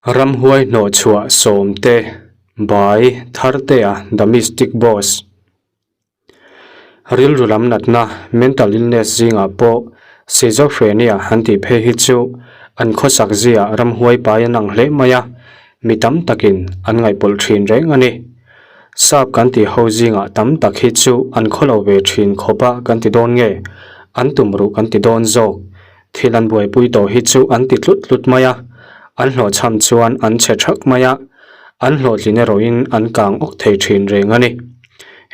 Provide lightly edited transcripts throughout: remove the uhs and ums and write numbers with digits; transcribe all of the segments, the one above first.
Ramhuai hnawhchhuah sawmte by Thartea The Mystic Boss. Rilru lam natna, mental illness, zingah pawh schizophrenia han tih phei hi chu an khawsak zia ramhuai pai an ang hle mai a, mi tam takin an ngaihpawlh thin reng a ni. Sap kan tih ho zingah tam tak hi chu an khawlo ve thin khawp a kan ti dawn nge, an tumruh kan ti dawn zawk. Thil an buaipui tawh hi chu an ti tlut tlut mai a, an hlawhchham chuan an chhe thak mai a, an hlawhtlin erawhin an kang awk thei thin reng a ni.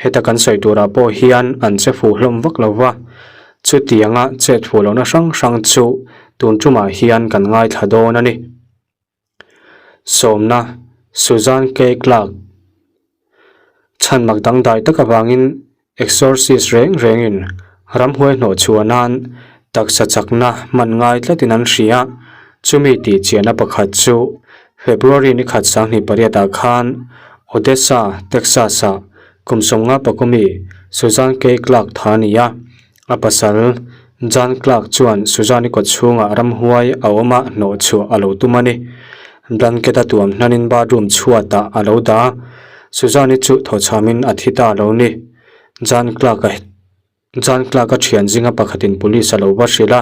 Heta kan sawi turah pawh hian an che fuh hlawm vak lo va, chutianga chet fuh lohna hrang hrang chu tun tumah hian kan ngaithla dawn a ni. Sawmna, Suzanne K. Clark Chhan mak dangdai tak avangin exorcist reng rengin ramhuai hnawh chhuah nan taksa chakna hman ngai tlatin an hria. Chumi tih chiahna pakhat chu February ni khat 2008 ah khan Odessa, Texas-ah kum 50 pakumi Suzanne K. Clark tha a ni a. A pasal, Jan Clark chuan Suzanne-i kawt chhungah ramhuai a awm a, hnawh chhuah a lo tum a ni. Blanket a tuam hnanin bathroom chhuatah a lo dah a, Suzanne-i chu thawchhamin a thi ta lo ni. Jan Clark-a Jan Clark-a thian zinga pakhatin police a lo va hrilh a,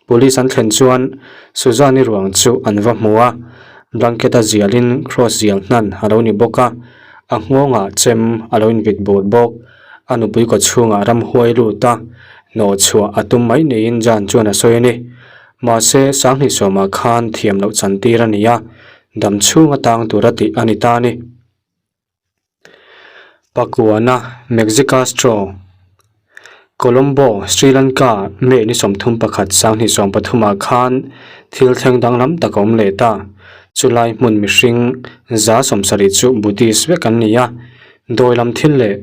police an thlen chuan Suzanne-i ruang chu an va hmu a, blanket a zialin cross zial hnan a lo ni bawk a, a nghawngah chem a lo invit bur bawk. A nupui kaw chhungah ramhuai lut a, hnawh chhuah a tum mai niin Jan chuan a sawi a ni. Mahse, Sanghnih sawmah khan thiam loh chan tir a ni a, dam chhung atang tura tih a ni ta a ni. Pakuana, Mexicastro, Colombo, Sri Lanka, May ni 31 Sanghnih 13 ah khan thil thleng danglam tak a awm leh ta. Chulai hmun mihring 70 chu Buddhist vek an ni a, Dawi lam thil leh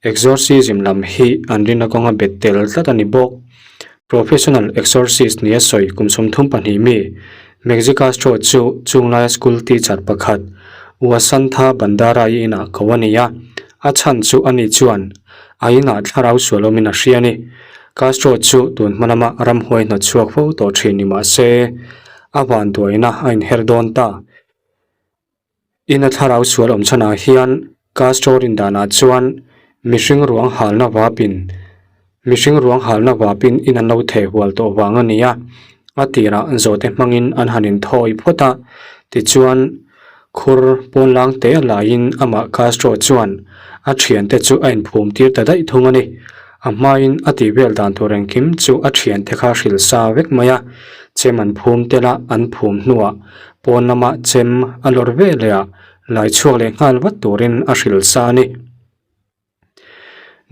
exorcism lam hi an rinna kawnga bet tel tlat a ni bawk. Professional exorcist nia sawi kum 34 mi Mexi Castro chu chunglaia school teacher pakhat Wasantha Bandara-i inah ko a ni a, a chhan chu ani chuan a inah thlarau sual awmin a hria a ni. Castro chu tun hma lama ramhuai hnawtchhuak fo tawh thin ni mah se a vanduaina a inher dawn ta. Ina thlarau sual awm chhanah hian Castro rindanah chuan mihring ruang halna vapin mihring ruang halna vapin in an lo theh hual tawh vang a ni a, a tirah zawhte hmangin an han inthawi phawt a, tichuan khur pawnlang te laiin amah Castro chuan a thiante chu a inphum tir ta daih thung a ni. A hmain a tih vel dan tur engkim chu a thiante kha hrilh sa vek mai a, chem an phum tel a, an phum hnuah Pawn lama chem a lawr ve leh a, lai chhuak leh nghal vat turin a hrilh sa a ni.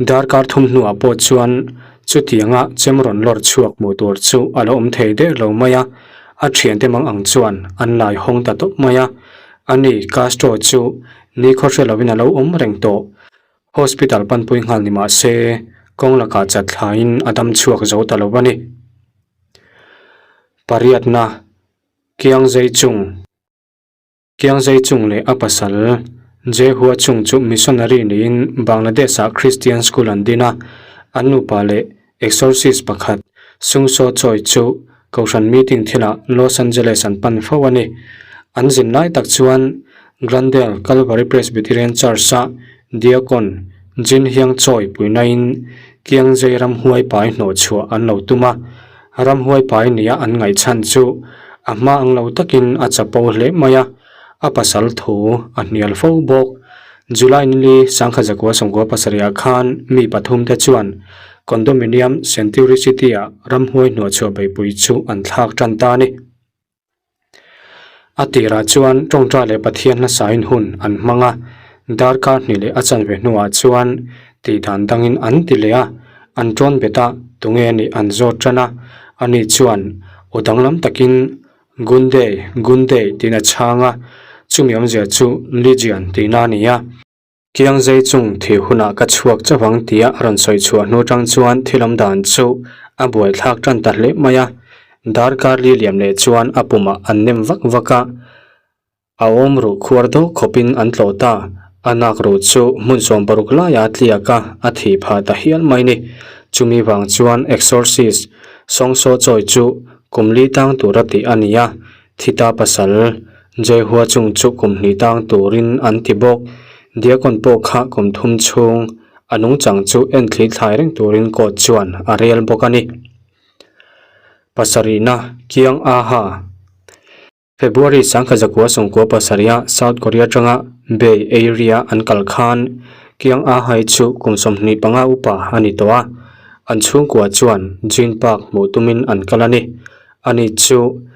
Darkar thum hnuah pawh chuan chutianga chem rawn lawr chhuak hmuh tur chu a la awm thei der lo mai a, a thiante mang ang chuan an lai hawng ta tawp mai a. Ani Castro chu nikhaw hre lovin a lo awm reng tawh. Hospital panpui nghal ni mah se kawng lakah chat thlain a dam chhuak zo ta lo a ni. Pariatna. Kiang Zai Chung Kiang Zai Chung leh a pasal Jehua Chung chu missionary niin Bangladesh-ah Christian school an din a, an nupa leh exorcist pakhat Sung So Choi chu Kohhran meeting thilah Los Angeles an pan fo a ni. An zin lai tak chuan Glendale Calvary Presbyterian Church-a Deacon Jin Hyang Choi puinain Kiang Zai ramhuai pai hnawhchhuah an lo tum a, Ramhuai pai nia an ngaihchhan chu a hma ang lo takin a chapo hle mai a, a pasal thu a hnial fo bawk. July nili sangkhat zakua sawmkua pasarihah khan mi pathum te chuan Condominium Century City-ah ramhuai hnuaichhuah beihpui chu an thlak tan ta a ni. A tirah chuan tawngtai leh Pathian hlasain hun an hmang a, darkar hnih leh a chanve hnuah chuan tih dan dangin an ti leh a, an tawn bet a, tunge a nih an zawt tan a, ani chuan aw danglam takin Gundei, Gundei tiin a chhang a, chumi awmzia chu Legion tihna a ni a. Kiang zai chung thih hunah ka chhuak chauh ang tia a rawn sawi chhuah hnu tang chuan thil awm dan chu a buaithlak tan ta hle mai a. Darkar li liam leh chuan a pumah an nem vak vak a, a awm ruh khuar dawk khawpin an tlawh ta. A nak ruh chu hmun 60 laia tliak a, a thih phah ta hial mai ni. Chumi vang chuan exorcist Sawngsaw chawi chu kum li tang tura tih a ni a, Thita pasal. Jae-hwa chung chu kum hnih tang turin an ti bawk. Diakon pawh kha kum thum chhung a nungchang chu en thli thlai reng turin court chuan a rel bawk a ni. Pasarihna, Kiang Aha. February sangkhat zakua sawmkua pasarih-a South Korea atanga Bay Area an kal khan Kiang Ahai chu kum 25 upa a ni tawh a, an chhungkua chuan Jin Park hmuh tumin an kal a ni. Ani chu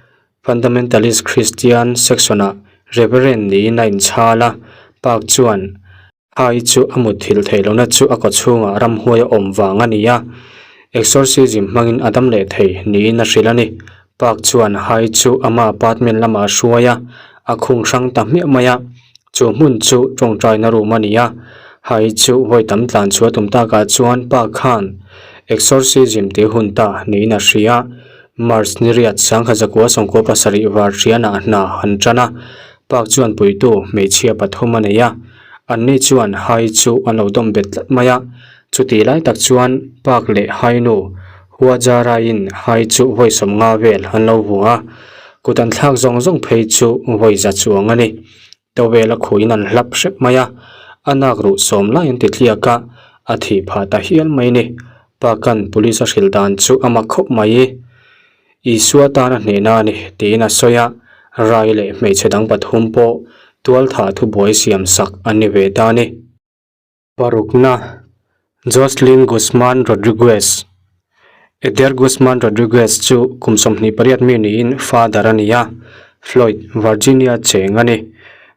Fundamentalist Christian section-ah Reverend niin a inchhal a, Park chuan Hai chu a mutthilh theih lohna chu a kawchhungah ramhuai a awm vang a ni a, exorcism hmangin a dam leh thei niin a hrilh a ni. Park chuan Hai chu ama apartment lamah a hruai a, a khung hrang ta hmiah mai a. Chu hmun chu tawngtaina room a ni a, Hai chu vawi tam tlan chhuah tum takah chuan Park khan exorcism tih hun ta niin a hria. March ni riat sangkhat zakua sawmkua pasarih var hrianah hna an tan a, Park chuan puitu hmeichhia pathum a nei a, anni chuan Hai chu an lo dawm bet tlat mai a. Chutih lai tak chuan Park leh Hai nu Huajaraiin Hai chu vawi sawmnga vel an lo vung a, kut an thlak zawng zawng phei chu vawi za chuang a ni. Towel a khuin an hlap hrep mai a, a nak ruh sawm lai an ti tliak a, a thih phah ta hial mai ni. Park-a'n police a hrilh dan chu a mak khawp mai. Isua tana hnehna a ni tiin a sawi a, Rai leh hmeichhe dang pathum pawh tualthah thubuai siam sak an ni ve ta a ni. Parukna, Jocelyn Guzman Rodriguez Eder Guzman Rodriguez chu kum 28 mi niin father a ni a, Floyd, Virginia cheng a ni.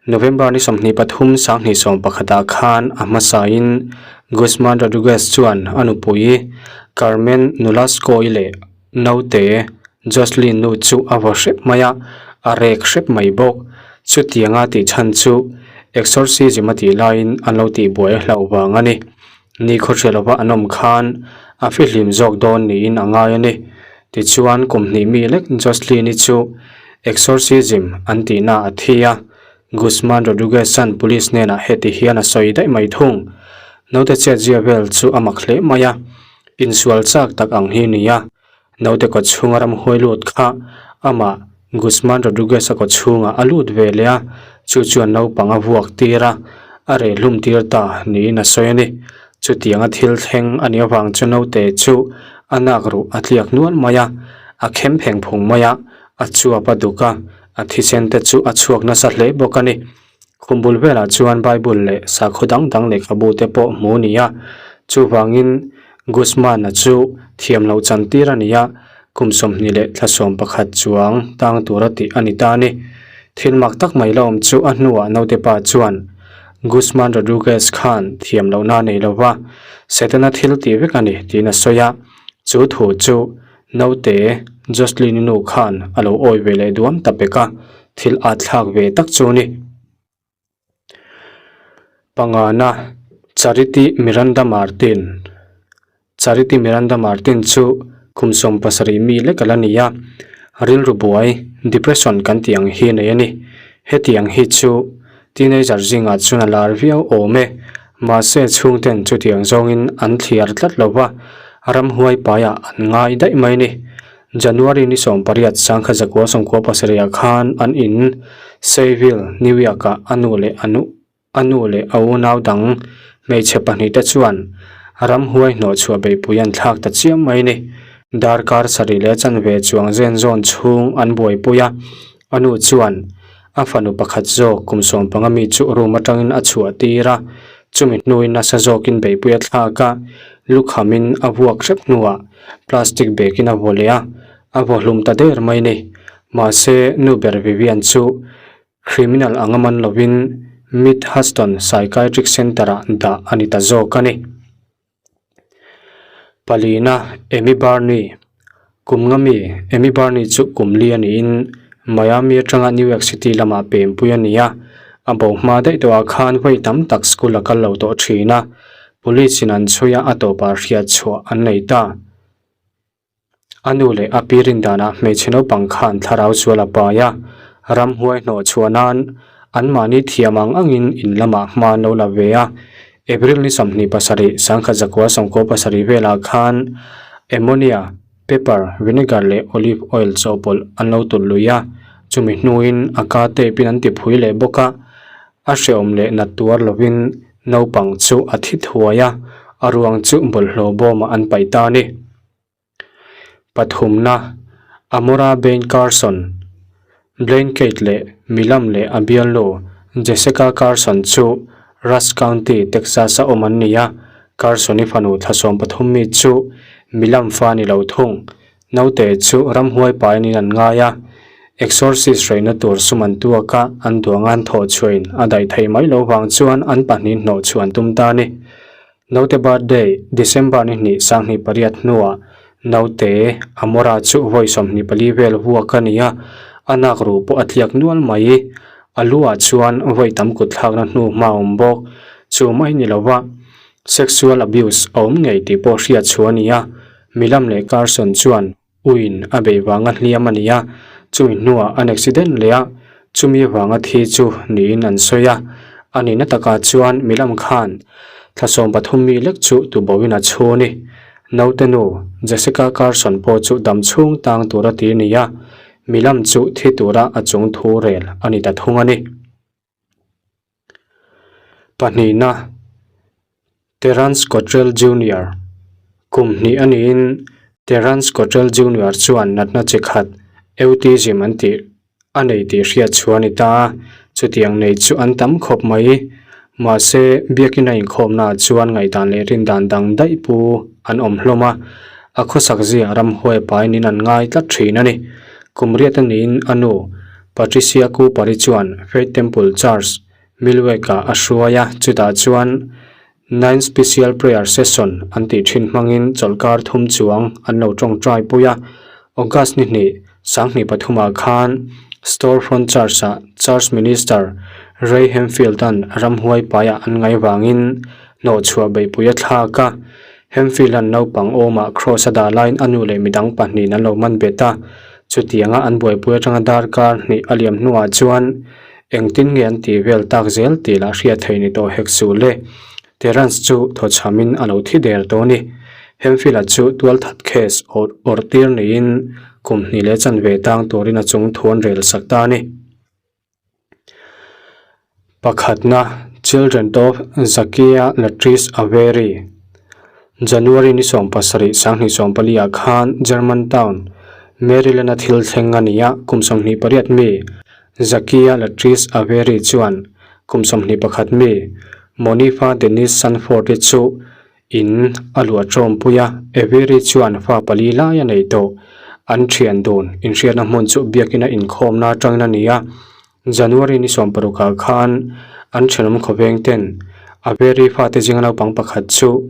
November ni 23 2011 ah khan a hmasain Guzman Rodriguez chuan a nupui Carmen Nolasco-i leh Naute, Jocelyn nu chu a vaw hrep mai a, a rek hrep mai bawk. Chutianga tih chhan chu exorcism a tih laiin an lo tihbuai a hlauh vang a ni. Ni khawhriat lova an awm khan a fihlim zawk dawn niin a ngai a ni. Tichuan kum hnih mi lek Jocelyn-i chu exorcism an tihna a thi a, Guzman Rodriguez-a'n police hnenah heti hian a sawi daih mai thung. Naute chet zia vel chu a mak hle mai a. Insual chak tak ang hi nia, naute kaw chhunga ramhuai lut kha amah Guzman Rodriguez-a kaw chhungah a lut ve leh a, chu chuan naupang a vuak tir a, a reh hlum tir ta niin a sawi a ni. Chutianga thil thleng a nih avang chu naute chu a nak ruh a tliak nual mai a, a khem pheng phung mai a, a chuap a duk a, a thisen te chu a chhuak nasa hle bawk a ni. Khum bul velah chuan Bible leh sakhaw dang dang lehkhabu te pawh hmu a ni a, chuvangin Guzman-a chu thiam loh chan tir a ni a, kum 20 leh thla 11 chuang tang tura tih a ni ta a ni. Thil mak tak mai la awm chu a hnuah naute pa chuan Guzman Rodriguez khan thiam lohna a nei lo va, Setana thil tih vek a ni tiin a sawi a, chu thu chu Naute, Jocelyn-i nu khan a lo awi ve leh duam ta pek a, thil at thlak ve tak chu ni. Pangana, Charity Miranda Martin Charity Miranda Martin chu kum 70 mi lek a la ni a, rilru buai, depression kan tih ang hi nei a ni. Hetiang hi chu teenager zingah chuan a lar viau awm e. Mahse chhungten chutiang zawngin an thliar tlat lo va, ramhuai paiah an ngai daih mai ni. January ni 18 sangkhat zakua sawmkua pasarihah khan an in Sayville, New York-ah a nu leh a nu a nu leh a unau dang hmeichhe pahnih te chuan ramhuai hnawhchhuah beihpui an thlak ta chiam mai ni. Darkar sarih leh chanve chuang zen zawn chhung an buaipui a, A nu chuan a fanu pakhat zawk kum 15 mi chu room atangin a chhuah tir a, chumi hnuin nasa zawkin beihpui a thlak a, lukhamin a vuak hrep hnuah plastic bag in a vaw leh a, a vaw hlum ta der mai ni. Mahse, nu ber Vivian chu criminal anga man lovin Mid Huston Psychiatric Centre-ah dah a ni ta zawk a ni. Palina, Amy Barney Kum nga mi, Amy Barney chu kum li a niin Miami atanga New York City lamah pempui a ni a. A bo hma daih tawhah khan vawi tam tak school a kal lo tawh thin a, police in an chhui a, a tawpah hriat chhuah an nei ta. A nu leh a pi rin danah hmeichhe naupang khan thlarau sual a pai a, ramhuai hnawh chhuah nan anmahni thiam ang angin in lamah hma an lo la ve a. April ni 27, sangkhat zakua sawmkaw pasarih velah khan ammonia, pepper, vinegar leh olive oil chawhpawlh an lo tulh lui a. Chumi hnuin a ka tape in an ti phui leh bawk a, a hrehawm leh nat tuar lovin naupang chu a thi thuai a, a ruang chu bawlhhlawh bawmah an paih ta a ni. Pathumna, Amora Bain Carson, Blaine Kate leh Milam leh a bialnu Jessica Carson chu Rusk County, Texas-a awm an ni a, Carson-i fanu thla 13 mi chu Milam fa a ni lo thung. Naute chu ramhuai pain an ngai a, exorcist reina tur sum an tuak a, an duang an thawh chhuahin a daih theih mai lo vang chuan an pahnih hnawh chhuah an tum ta a ni. Naute birthday, December ni hnih 2008 hnuah naute Amora chu vawi 24 vel vuak a ni a, a nak ruh pawh a tliak nual mai. A luah chuan vawi tam kut thlakna hnu hma a awm bawk. Chu mai ni lova sexual abuse a awm ngei tih pawh hriat chhuah a ni a, Milam leh Carson chuan Uiin a beih vanga hliam a ni a, chumi hnuah an accident leh a, chumi vanga thi chu niin an sawi a. A nihna takah chuan milam khan thla 13 mi lek chu tuboin a chhu a ni. Naute nu Jessica Carson pawh chu dam chhung tang tura ti a ni a, milam chu thi tura a chung thu rel a ni ta thung a ni. Pahnihna, Terrance Cottrell Junior Kum hnih a niin Terrance Cottrell Junior chuan natna chi khat autism an tih a nei tih hriat chhuah a ni ta a, chutiang nei chu an tam khawp mai. Mahse, biakina inkhawmnaah chuan ngaihdan leh rindan dang daih pu an awm hlawm a, a khawsak ziah ramhuai painin an ngai tlat thin a ni. Kum riat a niin a nu Patricia Cooper-i chuan Faith Temple Church, Milwaukee-ah a hruai a, chutah chuan Nine Special Prayer Session an tih thin hmangin chawlhkar thum chuang an lo tawngtai pui a. August ni hnih, 2003-ah khan Storefront Church-ah Church Minister Ray Hempfield-a'n ramhuai paiah an ngai vangin hnawhchhuah beihpui a thlak a. Hempfield-a'n naupang awmah Cross a dah laiin a nu leh midang pahnihin an lo man bet a. Chutianga an buaipui atanga darkar hnih a liam hnuah chuan engtin nge an tih vel tak zel tih lah hriat theih ni tawh hek suh le. Terrance chu thawchhamin a lo thi der tawh a ni. Hemphill-a chu tualthat case awrh awrh tir niin kum hnih leh chanve tang turin a chung thu an rel sak ta a ni. Pakhatna, Children of Zakia Latrice Avery, January ni 17, 2014 ah khan Germantown, Maryland-a thil thleng a ni a, kum 28 mi Zakia Latrice Avery chuan kum 21 mi Monifa Denise Sanford-i chu In a luah tawmpui a, Avery chuan fa pali lai a nei tawh. An thian dun inhriatna hmun chu biakina inkhawmna atangin a ni a. January ni 16 ah khan an thenawm khawveng ten Avery fate zinga naupang pakhat chu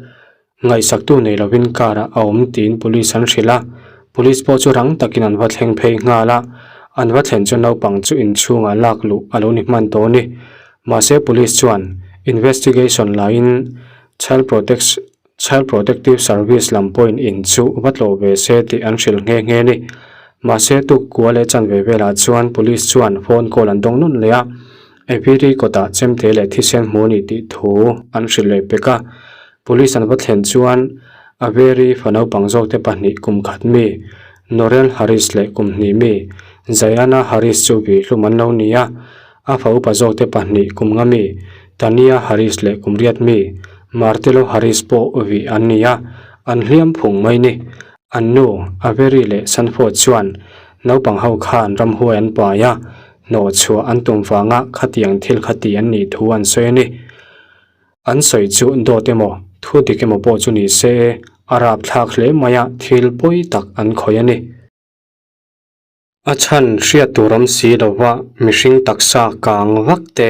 ngaihsaktu nei lovin car ah a awm tiin police an hrilh a. Police pawh chu rang takin an va thleng phei nghal a, an va thlen chu naupang chu inchhungah lak luh a lo ni hman tawh a ni. Mahse police chuan investigation laiin Child Protect Child Protective Service lam pawhin in chu va tlawh ve se tih an hrilh nghe nghe a ni. Mahse tuk kua leh chanve velah chuan Police chuan phone call an dawng nawn leh a, Avery kawtah chemte leh thisen hmu a ni tih thu an hrilh leh pek a. Police an va thlen chuan Avery fa naupang zawkte pahnih kum khat mi Norel Harris leh kum hnih mi Zayana Harris chu vihhlum an lo ni a. A fa upa zawkte pahnih kum nga mi Tania Harris leh kum riat mi Martelo Harris pawh vih an ni a, an hliam phung mai ni. An nu Avery leh Sanford chuan naupang ho khan ramhuai an pai a, hnawh chhuah an tum vanga khatiang thil kha ti an nih thu an sawi a ni. An sawi chu dawt emaw, thu dik emaw pawh chu ni se, a rapthlak hle mai a, thil pawi tak an khawih a ni. A chhan hriat tur awm si lova mihring taksa kang vak te,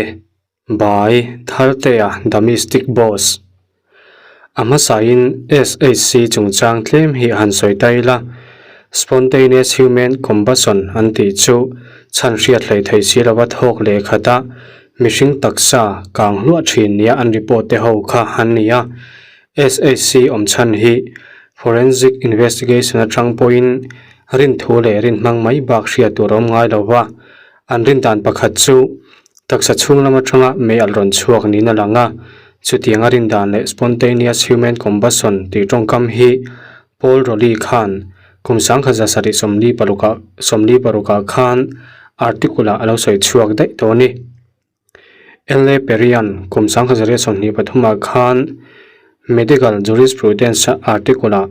bai, Thartea The Mystic Boss. A hmasain SHC chungchang tlem hi a han sawi ta ila, Spontaneous Human Combustion an tih chu chhan hriat hlei thei si lova thawk leh khata mihring taksa kang hluah thin nia an report te ho kha an ni a. SHC awm chhan hi Forensic Investigation atang pawhin rinthu leh rinhmang mai bak hriat tur a awm ngai lo va, an rindan pakhat chu taksa chhung lam atanga mei alh rawn chhuak niin a lang a, chutianga rindan leh spontaneous human combustion tih tawngkam hi Paul Rowley khan kum 1746 ah khan. Article ah a lo sawi chhuak daih tawh a ni. LA Perry-a'n kum 1923 ah khan Medical Jurisprudence article ah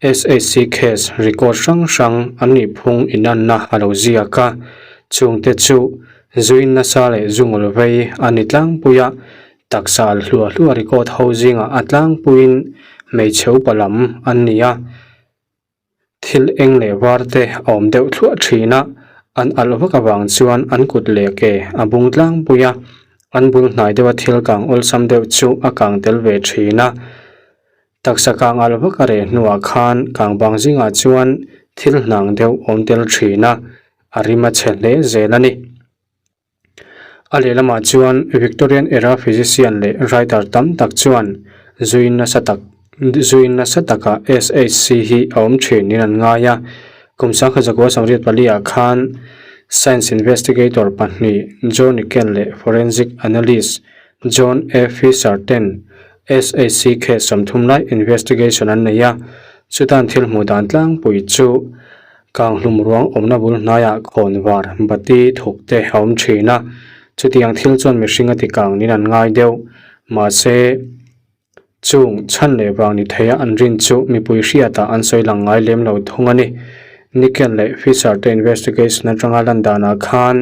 SHC case record hrang hrang an nih phung inanna a lo ziak a, chungte chu zuin nasa leh zungul vei a ni tlangpui a, taksa al hluah hluah record ho zingah a tlangpuiin hmeichhe upa lam an ni a. Thil eng leh var te a awm deuh thluah thin a, an alh vak avang chuan an kut leh ke a bung tlangpui a, an bul hnai deuha thil kang awlsam deuh chu a kang tel ve thin a. Taksa kang alh vak a reh hnuah khan kang bang zingah chuan thil hnang deuh awm tel thin a, a rim a chhe hle zel a ni. A lehlamah chuan Victorian era physician leh writer tam tak chuan zuin nasa tak zuin nasa taka SHC hi a awm thin in an ngai a. Kum sangkhat zakua sawmriat pali ah khan science investigator pahnih Joe Nickell leh forensic analyst John A Fisher ten SHC case 30 lai investigation an nei a, chutan thil hmuh dan tlangpui chu Kanghlum ruang awmna bul hnaiah khawnvar, bati, thuk te a awm thin a, chutiang thil chuan mihring a ti kang niin an ngai deuh. Mahse, chung chhan leh vang ni theia an rin chu mipui hriatah an sawi lang ngai lem lo thung a ni. Nickel leh Fisher te investigation atanga lan danah khan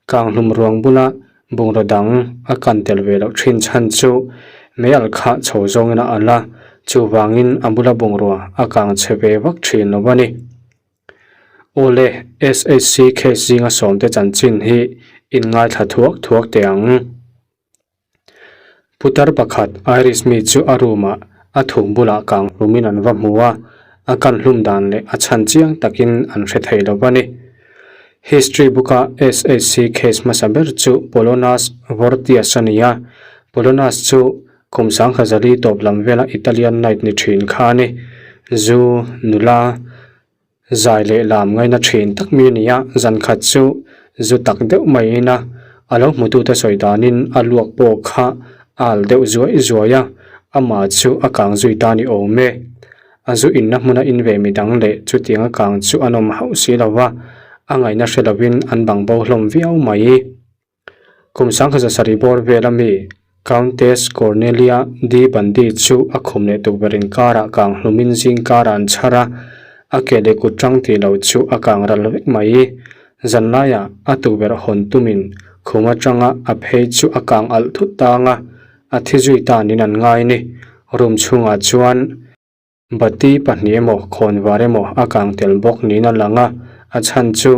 kanghlum ruang bula bungraw dang a kan tel ve loh thin chhan chu meialh kha chho zawngin a alh a, chuvangin a bula bungrua a kang chhe ve vak thin lo a ni. Awle, SHC case zinga sawmte chanchin hi in ngaithla thuak thuak teh ang. Putar pakhat Irish mi chu a room ah a thum bulah kang hlumin an va hmu a, a kan hlum dan leh a chhan chiang takin an hre thei lo a ni. History book a SHC case hmasa ber chu Polonus Vortius a ni a, Polonus chu kum 1004 tawp lam vela Italian knight ni thin kha a ni. Zu, nula, Zai leh lam ngaina thin tak mi a ni a, zan khat chu zu tak deuh maiin a, a lo hmutute sawi danin a luak pawh kha a al deuh zuai zuai a, amah chu a kang zui ta ni awm e. A zu inna hmuna in ve midang leh chutiang a kang chu an awm hauh si lo va, a ngaihna hre lovin an bang bo hlawm viau mai. Kum 1007 bawr vel ami Countess Cornelia di Bandi chu a khum leh tukverh inkarah kang hlumin zingkarah an chhar a, a ke leh kut tang tih loh chu a kang ral vek mai. Zanlaiah a tukverh hawn tumin khum atanga a phei chu a kang alh thut tang a, a thi zui tanin an ngai ni. Room chhungah chuan. Bati pahnih emaw khawnvar emaw a kang tel bawk niin a lang a, a chhan chu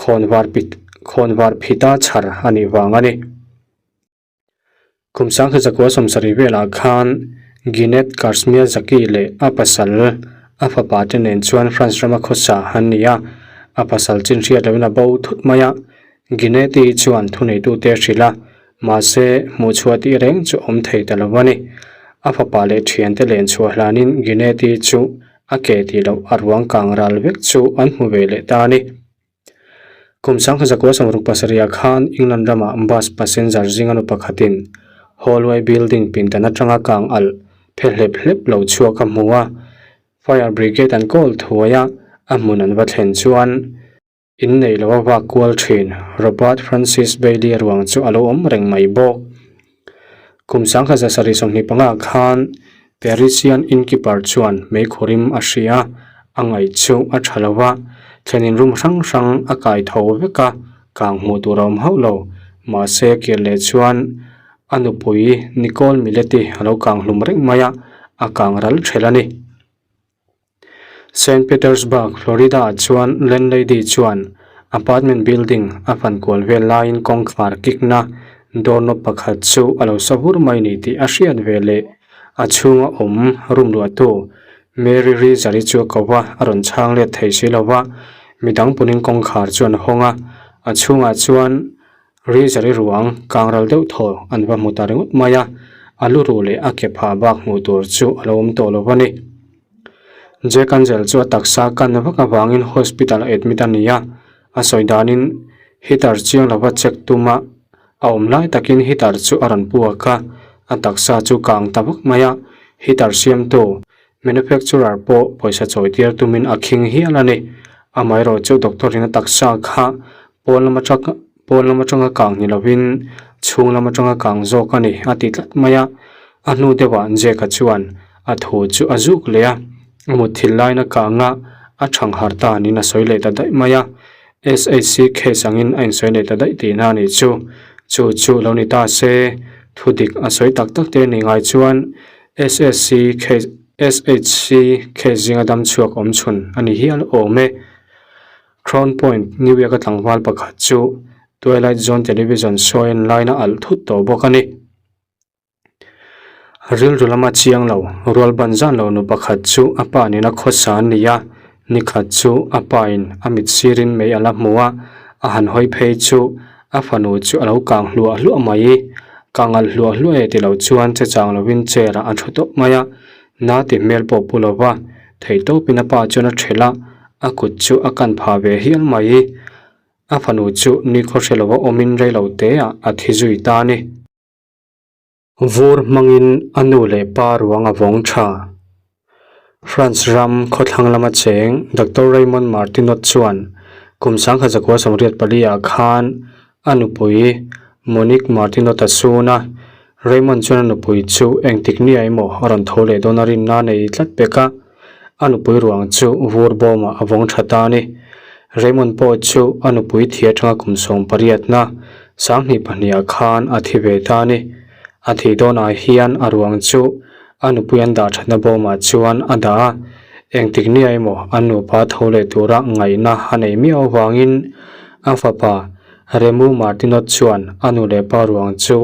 khawnvar pit khawnvar phita chhar a nih vang a ni. Kum 1970 velah khan Ginette Karsmiazaki leh a pasal a fapa te nen chuan France rama khawsa an ni a, a pasal chin hriat loin a bo thut mai a, Ginette-i chuan thuneitute a hrilh a, mahse hmuhchhuah tih reng chu awm thei ta lo a ni. A fapa leh thiante len chhuah hlanin Ginette-i chu a ke tih loh a ruang kang ral vek chu an hmu ve leh ta a ni. Kum 1967 khan England ramah bus passenger zinga nu pakhatin Holloway Building pindan atanga kang alh phe hlep hlep lo chhuak a hmu a, Fire Brigade an call thuai a, a hmun an va thlen chuan In nei lo a vak kual thin Robert Francis Bailey ruang chu a lo awm reng mai bawk. Kum 1725 khan Parisian innkeeper chuan meikhurim a hria a, a ngaih chu a tha lo va, thlenin room hrang hrang a kai tho vek a, kang hmuh tur a awm hauh lo. Mahse kir leh chuan a nupui Nicole Millet-i a lo kang hlum reng mai a, a kang ral thelh a ni. Saint Petersburg, Florida-ah chuan landlady chuan apartment building a fan kual vel laiin kawngkhar kikna doorknob pakhat chu a lo sa vur mai ni tih a hriat ve leh a chhunga awm room luahtu Mary Reeser-i chu a ko a, a rawn chhang let thei si lo va, midang punin kawngkhar chu an hawng a, a chhungah chuan Reeser-i ruang kangral deuh thaw an va hmu ta ringawt mai a, a lu ruh leh a ke phah bak hmuh tur chu a lo awm tawh lo a ni. Jack Angel chu a taksa kan vak avangin hospital a admit a ni a, a sawi danin heater chiang lova check tuma a awm lai takin heater chu a rawn puak a, a taksa chu kang ta vak mai a, heater siamtu manufacturer pawh pawisa chawi tir tumin a khing hial a ni. Amaherawhchu doctor in a taksa kha. Pawn lam atang pawn lam atanga kang ni lovin chhung lam atanga kang zawk a ni a ti tlat mai a. A hnu deuhah Jack-a chuan a thu chu a zuk leh a, a mutthilh laina kanga a thang harh ta niin a sawi leh ta daih mai a. SHC case angin a insawi leh ta daih tihna a nih chu. Chu chu lo ni ta se, thu dik a sawi tak tak te ni ngai chuan SSC case SHC case zinga dam chhuak awm chhun a ni hial awm e. Crown Point, New York-a tlangval pakhat chu Twilight Zone television show en laina alh thut tawh bawk a ni. Rilru lama chiang lo, rual ban zan lo nu pakhat chu a pa nena khawsa an ni a, nikhat chu a pa in a mit sirin mei a la hmu a, a han hawi phei chu a fanu chu a lo kang hluah hluah mai. Kang alh hluah hluah e ti lo chuan che chang lovin chair ah a thu tawp mai a, na ti hmel pawh pu lova theihtawpin a pa chuan a thelh a, a kut chu a kan phah ve hial mai. A fanu chu nikhaw hre lova awmin reilo te ah a thi zui ta a ni. Vur hmangin a nu leh pa ruang a vawng tha. France ram khawthlang lama cheng Doctor Raymond Martinot chuan kum sangkhat zakua 84 ah khan a nupui Monique Martinot a sun a. Raymond chuan a nupui chu engtik nia emaw a rawn tho leh dawn a rinna a nei tlat pek a, a nupui ruang chu vur bawmah a vawng tha ta a ni. Raymond pawh chu a nupui thi atanga kum 18na 2002 ah khan a thi ve ta a ni. A thih dawnah hian a ruang chu a nupui an dah thatna bawmah chuan a dah a, engtik nia emaw an nupa tho leh tura ngaihna a nei miau avangin a fapa Remu Martinot chuan a nu leh pa ruang chu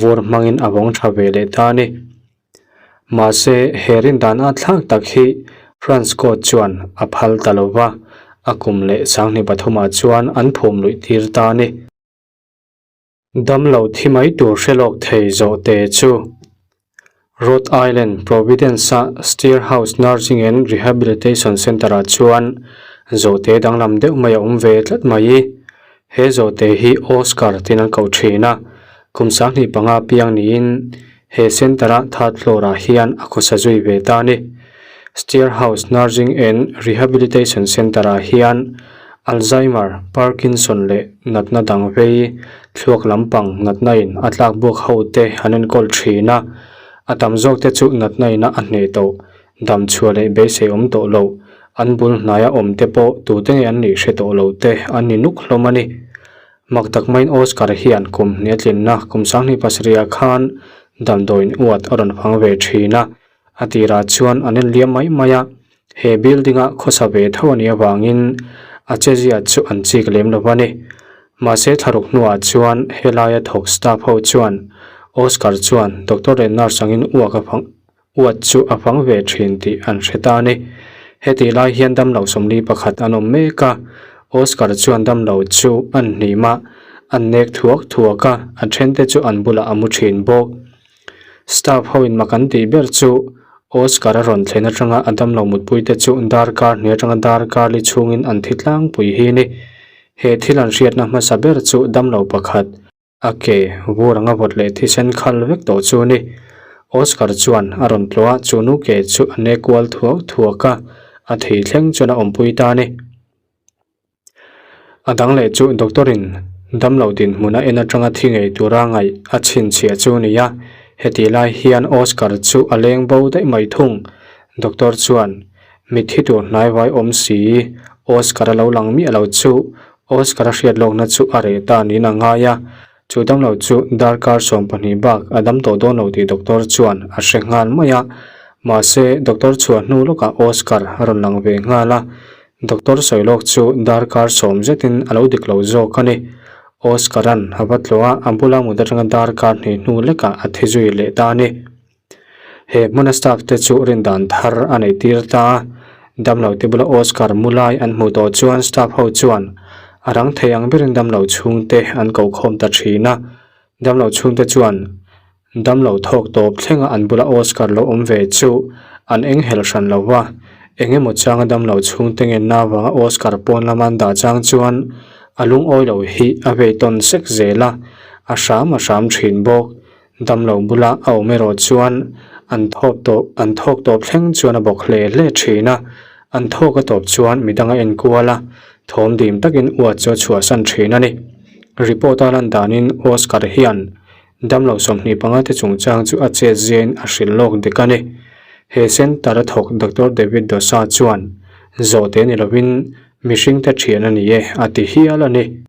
vur hmangin a vawng tha ve leh ta a ni. Mahse, he rindan a thlak tak hi France court chuan a phal ta lo va, a kum leh 2003 ah chuan an phum luih tir ta a ni. Damlo thi mai tur hre lawk thei zawh te chu Rhode Island, Providence-a Steere House Nursing and Rehabilitation Center-ah chuan zawhte danglam deuh mai a awm ve tlat mai. He zawhte hi Oscar tiin an koh thin a, kum 25 piang niin he center-a third floor-ah hian a khawsa zui ve ta a ni. Steere House Nursing and Rehabilitation Centre-ah hian Alzheimer, Parkinson leh natna dang vei, thluak lampang natna in a tlak buak ho te an enkawl thin a, a tam zawk te chu natna ina a hneh tawh, dam chhuah leh beisei awm tawh lo, an bul hnaia awm te pawh tute nge an nih hre tawh lo te an ni nuk hlawm a ni. Mak tak maiin Oscar hian kum hnih a tlinna kum 2007 ah khan damdawiin uat a rawn fang ve thin a, A tirah chuan an en liam mai mai a, he building-a khawsa ve tho a nih avangin a chezia chu an chik lem lo a ni. Mahse thlaruk hnuah chuan helaia thawk staff ho chuan Oscar chuan doctor leh nurse angin uak a fang uat chu a fang ve thin tih an hre ta a ni. Hetih lai hian damlo 41 an awm mek a, Oscar chuan damlo chu an hnim a, an nek thuak thuak a, a thente chu an bulah a mu thin bawk. Staff ho in mak an tih ber chu Oscar a rawn thlen atanga a damlo mutpui te chu darkar hnih atanga darkar li chhungin an thi tlangpui hi ni. He thil an hriatna hmasa ber chu damlo pakhat a ke vur anga vawt leh thisen khal vek tawh chu ni. Oscar chuan a rawn tlawh a, chu nu ke chu a ne kual thuak thuak a, a thei thleng chuan a awmpui ta a ni. A dang leh chu doctor in damlo dinhmun a en atanga thi ngei tura ngaih a chhinchhiah chu a ni a, hetih lai hian Oscar chu a leng bo daih mai thung. Doctor chuan mitthi tur hnaivai awm si Oscar a lo lang miah lo chu Oscar a hriat lawkna chu a reh ta niin a ngai a, chu damlo chu darkar 12 bak a dam tawh dawn lo tih doctor chuan a hre nghal mai a, mahse doctor chhuah hnu lawkah Oscar a rawn lang ve nghal a, Doctor sawi lawk chu darkar sawm zetin a lo dik lo zawk a ni. Oscar-a'n a va tlawh a, a bula mut atanga darkar hnih hnu lekah a thi zui leh ta a ni. He hmuna staff te chu rindan thar a neih tir ta a, damlo te bula Oscar mu lai an hmuh tawh chuan staff ho chuan a rang thei ang berin damlo chhungte an ko khawm ta thin a. Damlo chhungte chuan Damlo thawk tawp thlenga an bula Oscar lo awm ve chu an enghelh hran lo va, eng emaw changa damlo chhungte ngenna avanga Oscar pawn lama an dah chang chuan a lungawi lo hi a vei tawn sek zel a, a hram a hram thin bawk. Damlo bula a awm erawh chuan an thawp tawp an thawk tawp thleng chuan a bawk hle hle thin a, an thawk a tawp chuan midang a enkual a. Thawm dim takin uat chu a chhuahsan thin a ni. Report a lan danin Oscar hian damlo 25 te chungchang chu a chet ziain a hrilh lawk dik a ni. He centre a thawk Doctor David Dosa chuan zawhte ni lovin mihringte thian a ni e a ti hial a ni.